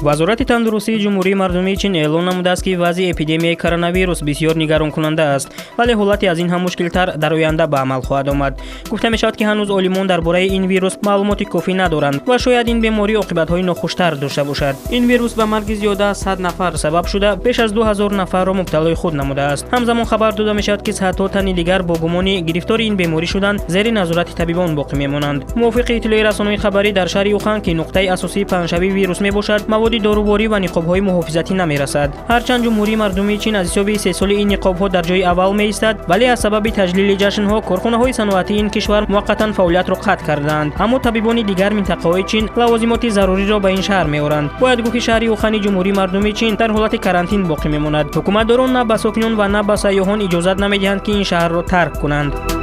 Вазорати тандурустии Ҷумҳурии Мардумии Чин эълон намудааст, ки вазъи эпидемияи коронавирус бисёр нигаронкунанда аст, вале ҳолати аз ин ҳам мушкилтар дар оянда ба амал хоҳад омад. Гуфта мешавад, ки ҳанӯз олимон дар бораи ин вирус маълумоти кофӣ надоранд ва шояд ин беморӣ оқибатҳои нохуштар дошта бошад. Ин вирус ба марги зиёда аз 100 нафар сабаб шуда, беш аз 2000 нафарро мубталои худ намудааст. Ҳамзамон хабар дода мешавад, ки садҳо тани дигар бо гумони гирифтори ин беморӣ шудан зери назорати табибон боқӣ мемонанд. Мувофиқи иттилои расонаҳои хабарӣ, дар шаҳри Ухан, ки нуқтаи асосии паҳншавии вирус мебошад, маводи доруворӣ ва ниқобҳои муҳофизатӣ намерасад. Ҳарчанд Ҷумҳурии Мардумии Чин аз ҳисоби истеҳсоли ин ниқобҳо дар ҷои аввал меистад, вале аз сабаби таҷлили ҷашнҳо корхонаҳои саноатии ин кишвар муваққатан фаъолиятро қатъ кардаанд. Аммо табибони дигар минтақаҳои Чин лавозимоти заруриро ба ин шаҳр меоранд. Бояд гуфт, ки шаҳри Ухани Ҷумҳурии Мардумии Чин дар ҳолати карантин боқӣ мемонад. Ҳукуматдорон на ба сокинон ва на ба сайёҳон иҷозат намедиҳанд, ки ин шаҳрро тарк кунанд.